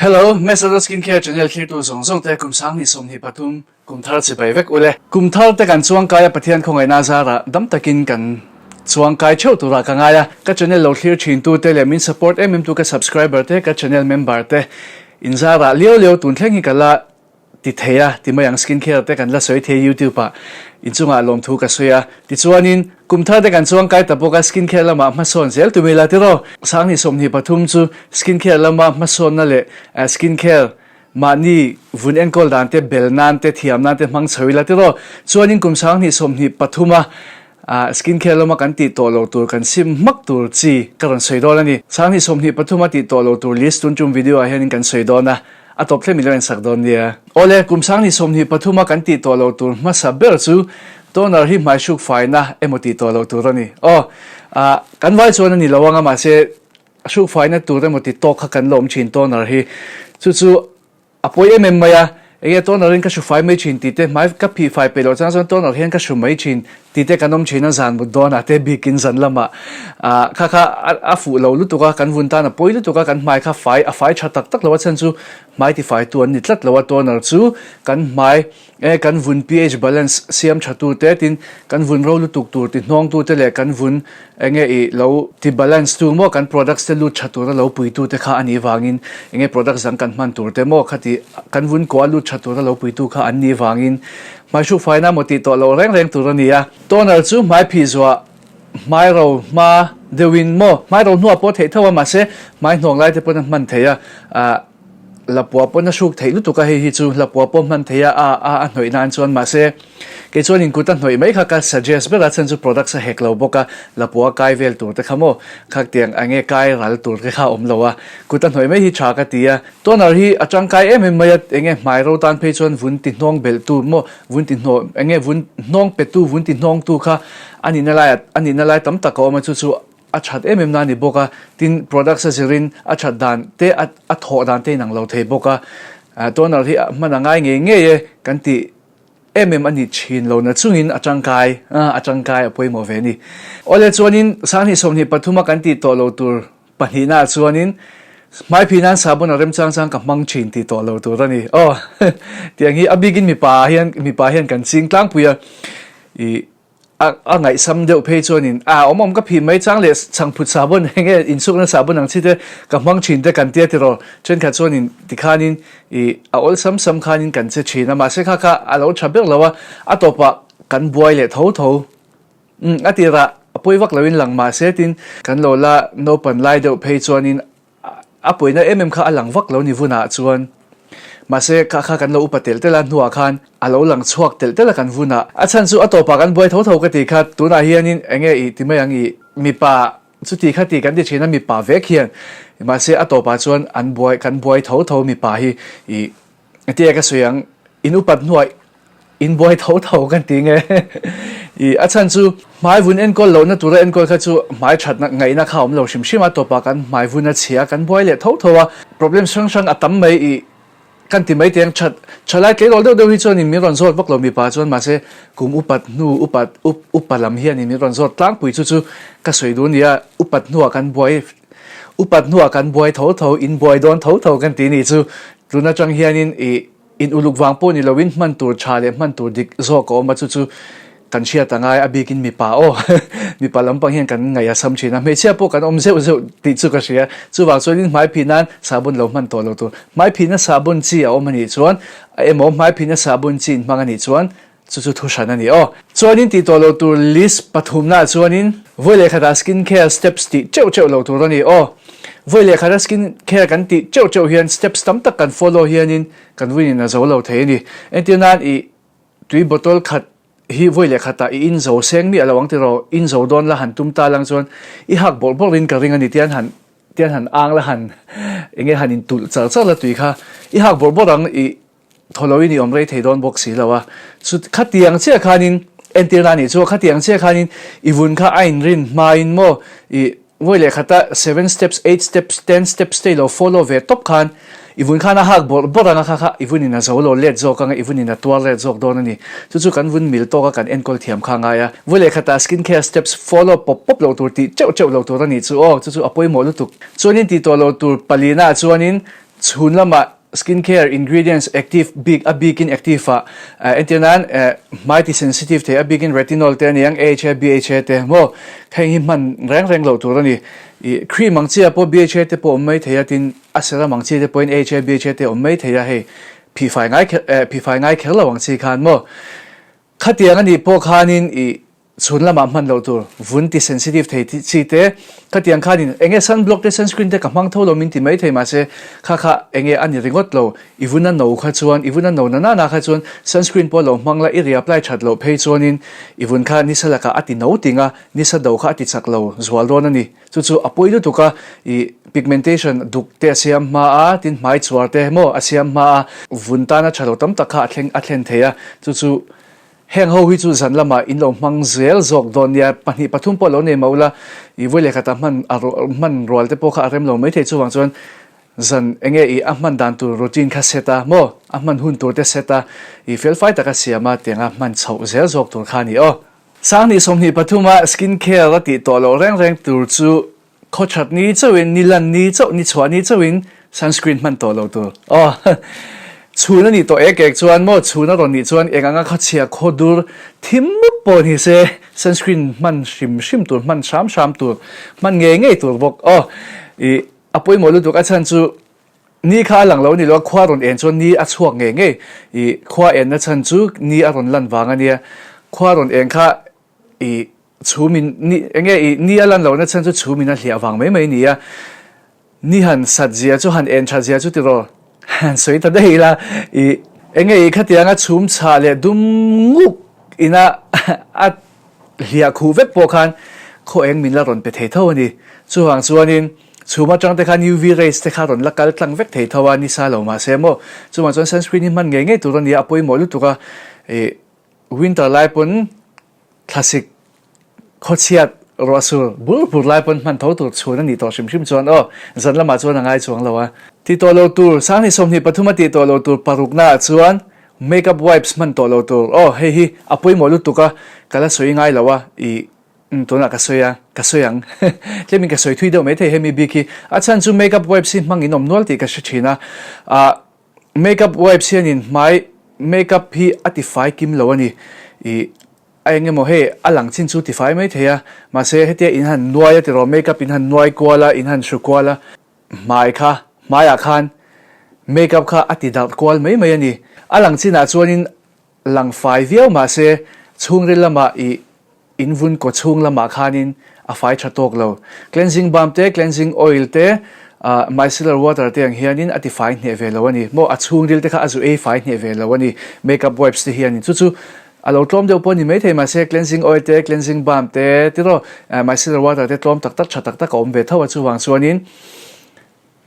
Hello, Mesada Skincare channel thlirtu zawng zawng te kum 20 23 kum thar chibai vek ule. Kum thar te kan chuangkai a Pathian khawngaihna zarah dam takin kan chuangkai theuh turah ka ngai a. Ka channel lo thlir thin tu te leh min support em em tu ka subscriber te, ka channel member te in zarah liau liau tun thleng hi ka la ti thei a, ti mai ang skin care te kan la sawi thei youtube ah inchungah lawmthu ka sawi a, tichuanin kum thar te kan chuang kai ta bawk a skin care lamah hmasawn zel tum ila tiraw 2023 chu skin care lama hmasawnna leh skin care mahni vun enkawl dan te bel nan te thiam nan te hmang chho ila tiraw chuanin kum 2023 a skin care lama kan tih tawh lo tur kan sim hmak tur chi ka rawn sawi dawn a ni 2023 a tih tawh lo tur list tun tum video ah hianin kan sawi dawn a. A tawp thlem i lo ensak dawn nia. Awle, kum 2023 a kan tih tawh lo tur hmasa ber chu toner hi hmai hruk faina emaw tih tawh lo tur a ni. Aw, ah, kan vai chuan a ni lo anga mahse hruk faina tur emaw ti tawk kha kan la awm thin toner hi. Chu chu a pawi em em mai a, enge toner in ka hru fai mai thin tih te, hmai ka phih fai peih loh chang chuan toner hian ka hru mai thin tih te kan awm thin a zan mut dawnah te bikin zan lamah ah kha kha a fuh lo lutuk a kan vun tan a pawi lutuk a kan hmai kha fai a fai tha tak tak lo a chhan chu hmai ti fai tu an ni tlat lo a toner chu kan hmai e kan vun pH balance siam tha tu te tin kan vun ro lutuk tur ti hnawng tu te leh kan vun enge i lo ti balance tu maw kan products te lut tha tura lo pui tu te kha a nih vangin enge products dang kan hman tur te maw khati kan vun kua lut tha tura lo pui tu kha an nih vangin Hmai hruk faina maw tih tawh loh reng reng tur a ni a. Toner chu hmai phih zuah hmai ro hma deuhin maw hmai ro hnuah pawh theih tho a mahse hmai hnawng lai te pawn a hman thei a ah lapua pawn a hruk theih lutuk a hei hi chu lapua pawh hman thei a a a a hnawih nan chuan mahse kei chuan in kut a hnawih mai kha ka suggest ber a chhan chu products a hek lo bawk a lapua kai vel tur te kha maw khaktiang enge kai ral tur te kha a awm lo a kut a hnawih mai hi tha ka ti a. Toner hi a tangkai em em mai a, enge hmai ro tan phei chuan vun ti hnawng belh tu maw, vun ti hnawh, enge vun hnawng pe tu, vun ti hnawng tu kha a nihna lai a nihna lai tam tak a awm a, chu chu a that em em na a ni bawk a, tin products a zirin a that dan te a a thawh dan te inang lo thei bawk a, toner hi hman a ngai ngei ngei e kan tih em em a ni thin lo na chungin a tangkai a tangkai a pawimawh ve a ni. Awle chuanin 2023 a kan tih tawh lo tur Pahnihnaah chuanin hmaiphih nan sabun a remchang chang ka hmang thin tih tawh lo tur a ni. Aw, tiang hi a bikin mipa hian mipa hian kan ching tlangpui a, i a a ngaihsam deuh phei chuanin a awm awm ka phih mai chang leh chhangphut sabun eng nge insukna sabun ang chi te ka hmang thin te kan tia tiraw thenkhat chuanin tikhanin i a awlsam sam khanin kan che thin a mahse kha kha a lo tha ber lo a, a tawpah kan buai leh tho tho. Umm a tirah a pawi vak loin lang mah se tin kan lo la naupan lai deuh phei chuanin a pawina em em kha a lang vak lo ni vunah chuan mahse kha kha kan lo upa telh telh a hnuah khan a lo lang chhuak telh telh a kan vunah a chhan chu a tawpah kan buai tho tho ka tih kha tunah hianin enge i ti mai ang i mipa chuti kha ti kan ti thin a mipa vek hian mahse a tawpah chuan an buai kan buai tho tho mipa hi i tia ka sawi ang in upat hnuah In buai tho tho kan ti nge. I a chhan chu hmai vun enkawl lohna tura enkawl kha chu hmai thatna ngaihna kha a awm lo hrim hrim a, tawpah kan hmai vun a chhia kan buai leh tho tho a, problems hrang hrang a tam mai i kan ti mai teng that thalai tleirawl deuh deuh hi chuan in min rawn zawt vak lo mipa chuan mahse kum upat hnu upat up upa lam hian in min rawn zawt tlangpui chu chu ka sawi duh nia upat hnuah kan buai upat hnuah kan buai tho tho in buai dawn tho tho kan ti nih chu tun atang hianin i In uluk vang pawh ni loin hman tur tha leh hman tur dik zawk a awm a, chu chu kan hriat a ngai a bikin mipa aw mipa lampang hian kan ngaih a sam thin a, hmeichhia pawh kan awm zeuh zeuh tih chu ka hria, chuvang chuanin hmai phih nan sahbun lo hman tawh lo tur, hmai phihna sahbun chi a awm a nih chuan emaw hmai phihna sahbun chi in hmang a nih chuan chu chu thu hran a ni aw. Chuanin tih tawh lo tur list pathumnaah chuanin vawi leh khatah skin care steps tih teuh teuh lo tur a ni aw. Vawi leh khata skin care kan tih teuh teuh hian steps tam tak kan follow hianin kan win in a zo lo thei a ni. Entir nan i tui bottle khat hi vawi leh khatah i in zo seng miah lo ang tiraw, in zo dawn la han tum ta lang chuan i hak bawrh bawrh in ka ring a ni tian han tian han ang la han enge han in tulh char char la tui kha i hak bawrh bawrh ang i thaw loin i awm rei thei dawn bawk si lo a, chu khatiang chiah khanin entirna a nih chu a, khatiang chiah khanin i vun kha a inrin hmain maw i vawi leh khata seven steps, eight steps, ten steps te i lo follow ve tawp khan i vun khan a hak bawrh bawrh ang a, kha kha i vunin a zo lo let zawk ang a, i vunin a tuar let zawk dawn a ni. Chu chu kan vun mil tawka kan enkawl thiam kha a ngai a, vawi leh khata skin care steps follow pawp pawp loh tur tih teuh teuh loh tur a nih chu aw, chu chu a pawimawh lutuk. Chuanin tih tawh loh tur palina chuanin. Chhun lama skin care ingredients active bik a bikin active ah entir nan hmai ti sensitive thei a bikin retinol te a ni ang AHA BHA te maw heng hi hman reng reng loh tur a ni. Ih cream ang chi ah pawh BHA te pawh awm mai thei a tin a serum ang chi te pawhin AHA BHA te awm mai thei a hei phihfai ngai kher eh phihfai ngai kher lo ang chi khan maw khatiang a nih pawh khanin ih Chhun lamah hman loh tur vun ti sensitive thei chi te, khatiang khanin enge sunblock te sunscreen te ka hmang tho lo min ti mai thei mahse kha kha enge a ni ringawt lo, i vun a no kha chuan i vun a no na na na kha chuan sunscreen pawh lo hmang la i reapply that loh phei chuanin i vun kha nisa lakah a ti no ting a, nisa do kha a ti chak lo zual dawn a ni. Chu chu a pawi lutuk a, i pigmentation duk te a siam hma a, tin hmai chhuar te maw a siam hma a, vun tana tha lo tam tak kha a thleng a thlen thei a, chu chu Heng ho hi chu zan lamah in lo hmang zel zawk dawn nia, pahnih pathum pawh lo nei mah ula, i vawi leh khatah hman a hman rual te pawh kha a rem lo maithei chuvang chuan zan enge i a hman dan tur routine kha set a maw, a hman hun tur te set a, i felfai taka siam a tianga hman chhoh zel zawk tur kha a ni aw. Sanghnih 23 a skin care a tih tawh loh reng reng tur chu Khawthat ni chauhin, ni lan ni chauh, ni chhuah ni chauhin sunscreen hman tawh lo tur. Aw, chhun a nih tawh ek ek chuan maw, chhun a rawn nih chuan eng anga khawchhia khaw dur thim mup pawh ni se sunscreen hman hrim hrim tur, hman hram hram tur, hman ngei ngei tur bawk. Aw, ih, a pawimawh lutuk a chhan chu ni kha a lang lo a ni lo a, khua rawn en chuan ni a chhuak ngei ngei. Ih, khua enna chhan chu ni a rawn lan vang a nia, khua rawn en kha ih, Chhumin ni enge i ni a lan lohna chhan chu chhumin a hliah vang mai mai ni a, ni han sat zia chu han en that zia chu tiraw han sawi ta daih ila i enge i khatianga chhum chhah leh dum nguk ina a hliah khuh vek pawh khan khaw eng min la rawn pe thei tho a ni. Chuvang chuanin chhum atang te khan UV rays te kha rawn la kal tlang vek thei tho a ni sa lo mahse maw chuvang chuan sunscreen hi hman ngei ngei tur a ni a, a pawimawh lutuk a i winter lai pawn Thlasik khawchhiat ruahsur bur bur lai pawn hman tho tur chhun a nih tawh hrim hrim chuan aw, zan lamah chuan a ngai chuang lo a. Tih tawh lo tur, Sanghnih 23 a tih tawh lo tur paruknaah chuan makeup wipes hman tawh lo tur aw, hei hi a pawimawh lutuk a, ka la sawi ngai lo a, ih tunah ka sawi a, ka sawi ang. Tlemin ka sawi thui deuh maithei hemi bik hi, a chhan chu makeup wipes hi hmang in awm nual tih ka hre thin a, ah Makeup wipes hianin hmai makeup hi a tifai kim lo a ni. Ih a eng emaw hei a lang chin chu tifai mai thei a, mahse hetia in han nuai a tiraw makeup in han nuai kual a, in han hru kual a, hmai kha hmaiah khan makeup kha a ti darh kual mai mai a ni. A lang chinah chuanin Lang fai viau mahse chhungril lamah ih in vun kaw chhung lamah khanin a fai tha tawk lo. Cleansing balm te, cleansing oil te, ah micellar water te ang hianin a ti fai hneh ve lo a ni. Maw a chhungril te kha a zu ei fai hneh ve lo a ni makeup wipes te hianin. Chu chu a lo tlawm deuh pawh a ni maithei mahse cleansing oil te, cleansing balm te tiraw micellar water te tlawm tak tak tha tak tak a awm ve tho a chuvang chuanin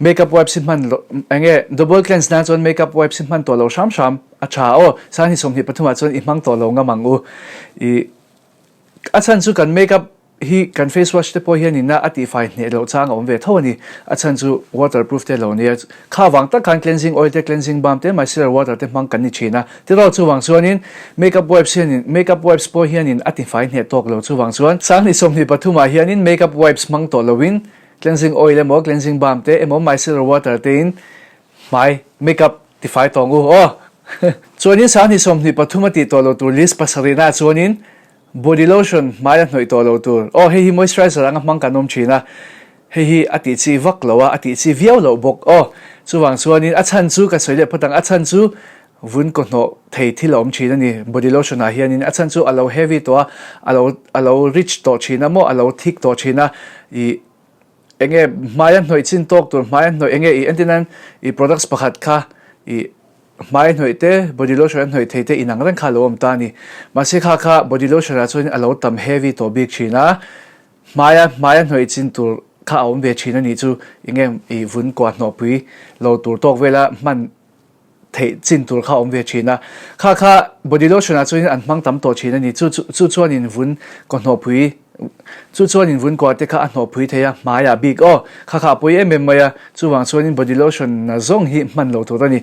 Makeup wipes hi hman loh eng nge double cleanse nan chuan makeup wipes hi hman tawh lo hram hram a tha aw Sanghnih 23 ah chuan i hmang tawh lo ngam ang u i a chhan chu kan makeup hi kan face wash te pawh hian in a a tihfai hneh loh chang a awm ve tho a ni a chhan chu waterproof te lo nia kha vang tak khan cleansing oil te cleansing balm te micellar water te hmang kan ni thin a tiraw chuvang chuanin makeup wipes hianin makeup wipes pawh hianin a tifai hneh tawk lo chuvang chuan Sanghnih 23 ah hianin makeup wipes hmang tawh loin Cleansing oil emaw cleansing balm te emaw micellar water te in hmai makeup tifai tawng u aw. Chuanin Sanghnih 23 a tih tawh lo tur list pasarihna ah chuanin body lotion hmai a hnawih tawh lo tur aw hei hi moisturizer anga hmang kan awm thin a hei hi a tih chi vak lo a a tih chi viau loh bawk aw chuvang chuanin a chhan chu ka sawi leh phawt ang a chhan chu vun kaw hnawh thei thil a awm thin a ni body lotion ah hianin a chhan chu a lo heavy tawh a a lo a lo rich tawh thin a maw a lo thick tawh thin a ih eng nge hmai a hnawih chin tawk tur hmai a hnawih eng nge ih entir nan ih products pakhat kha ih hmai a hnawih te body lotion a hnawih thei te inang reng kha a lo awm ta a ni mahse kha kha body lotion ah chuan a lo tam heavy tawh bik thin a hmai a hmai a hnawih chin tur kha a awm ve thin a nih chu eng nge ih vun kua hnawhpui lo tur tawk vela hman theih chin tur kha a awm ve thin a, kha kha body lotion ah chuanin an hmang tam tawh thin a ni, chu chu chuanin vun kaw hnawhpui chu chuanin vun kua te kha a hnawhpui thei a, hmai ah bik aw kha kha a pawi em em mai a, chuvang chuanin body lotion na zawng hi hman lo tur a ni.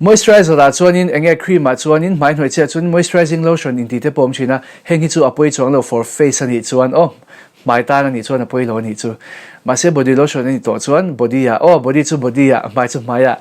Moisturizer ah chuanin eng nge cream ah chuanin hmai hnuai chiah chuan moisturizing lotion intih te pawh a awm thin a, heng hi chu a pawi chuang lo for face a nih chuan aw. Hmai tan a nih chuan a pawi lo a nih chu. Mahse body lotion a nih tawh chuan body ah, aw body chu body ah, hmai chu hmai ah.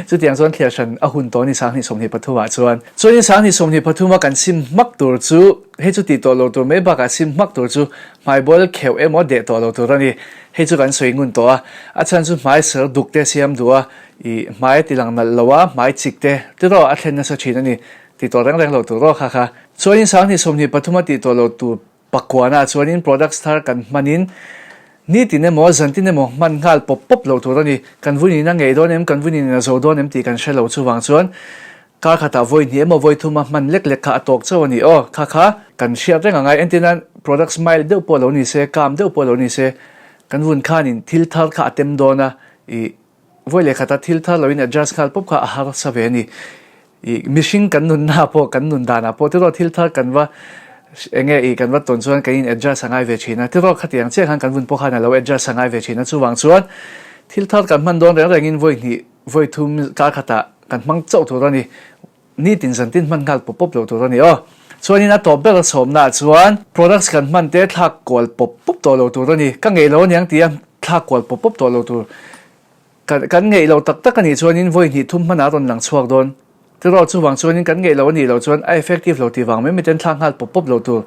Chutiang chuan thliar hran a hun tawh a ni 2023 ah chuan. Chuanin 2023 a kan sim hmak tur chu, hei chu tih tawh lo tur mai bakah sim hmak tur chu hmai bawl kheuh emaw deh tawh lo tur a ni. Hei chu kan sawi ngun tawh a, a chhan chu hmai ser duk te siam duh a, ih hmai a ti lang nalh lo a, hmai chik te tiraw a thlen nasa thin a ni. Tih tawh reng reng lo tur aw kha kha. Chuanin 2023 a tih tawh lo tur Pakuana chuanin products thar kan hmanin nitin emaw zantin emaw hman nghal pawp pawp loh tur a ni. Kan vunin a ngeih dawn em, kan vunin a zo dawn em tih kan hre lo. Chuvang chuan kar khatah vawi hnih emaw vawi thuma hman lek lek kha a tawk chauh a ni aw. Kha kha kan hriat reng angai. Entirnan products mild deuh pawh lo ni se, calm deuh pawh lo ni se, kan vun khanin thil thar kha a tem dawn a, ih vawi leh khata thil thar loin adjust nghal pawp kha a harsa ve a ni. I mihring kan nunna pawh kan nun danah pawh tiraw thil thar kan va eng nge i kan va tawn chuan kan in adjust a ngai ve thin a, tiraw khatiang chiah khan kan vun pawh khan a lo adjust a ngai ve thin a, chuvang chuan thil thar kan hman dawn reng rengin vawi hnih vawi thum kar khatah kan hmang chauh tur a ni, nitin zan tin hman nghal pawp pawp lo tur a ni aw. Chuanin a tawp ber a chhawmnaah chuan products kan hman te thlak kual pawp pawp tawh lo tur a ni, ka ngeih lo aniang tia thlak kual pawp pawp tawh lo tur. Kan ngeih lo tak tak a nih chuanin vawi hnih thum hmanah a rawn lang chhuak dawn. Tiraw chuvang chuanin kan ngeih lo a nih loh chuan a effective lo tih vang mai miten thlak nghal pawp pawp lo tur.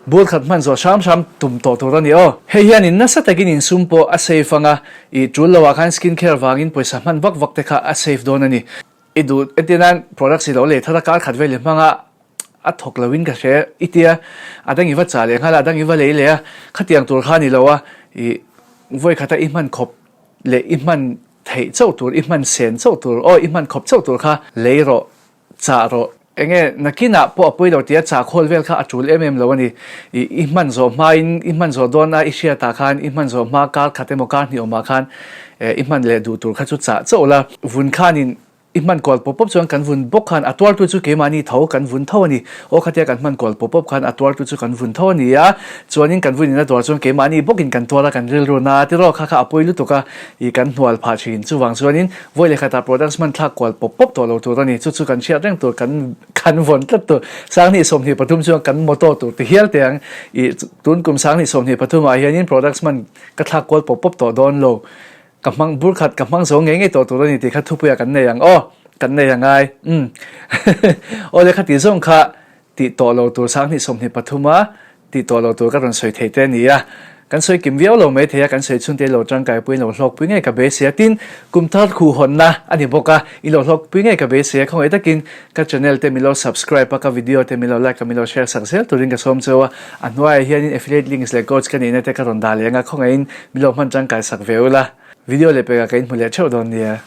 Bur khat hman zawh hram hram tum tawh tur a ni aw. Hei hianin nasa takin insum pawh a safe ang a, ih tul loah khan skin care vangin pawisa hman vak vak te kha a safe dawn a ni. I duh entir nan products i lo lei thar a kar khat vel i hmang a, a thawk loin ka hre i tia, a dang i va chah leh nghal a, a dang i va lei leh a, khatiang tur kha a ni lo a, ih vawi khata i hman khawp leh i hman theih chauh tur, i hman sen chauh tur, aw i hman khawp chauh tur kha lei rawh, chah rawh. Enge nakinah pawh a pawi lo tia chah khawl vel kha a tul em em lo a ni. I i hman zawh hmain, i hman zawh dawn a i hriatah khan i hman zawh hma kar khat emaw kar hnih awmah khan i hman leh duh tur kha chu chah chauh la. Vun khanin I hman kual pawp pawp chuan kan vun bawk khan a tuartu chu keimahni tho kan vun tho a ni. Aw khatia kan hman kual pawp pawp khan a tuartu chu kan vun tho a ni a, chuanin kan vun in a tuar chuan keimahni bawkin kan tuar a kan rilru na tiraw kha kha a pawi lutuk a, i kan hnual phah thin. Chuvang chuanin vawi leh khatah products hman thlak kual pawp pawp tawh lo tur a ni. Chu chu kan hriat reng tur kan kan vawn tlat tur. 2023 chuan kan motto tur ti hial teh ang. I tun kum 2023 ah hianin products hman ka thlak kual pawp pawp tawh dawn lo. Ka hmang bur khat ka hmang zo ngei ngei tawh tur a ni tih kha thupuia kan nei ang aw, kan nei a ngai umm aw le khati zawng kha tih tawh lo tur 2023 a tih tawh lo tur ka rawn sawi thei te a ni a, kan sawi kim viau lo mai thei a, kan sawi chhun te lo tangkai pui lo hlawk pui ngei ka beisei a, tin kum thar khuh hawnna a ni bawk a, i lo hlawk pui ngei ka beisei a, khawngaih takin ka channel te min lo subscribe a, ka video te min lo like a, min lo share sak zel turin ka sawm cheu a, a hnuaiah hianin affiliate links leh codes ka neihna te ka rawn dah leh ang a, khawngaihin Min lo hman tangkai sak ve ula, video leh pekah ka inhmu leh theuh dawn nia.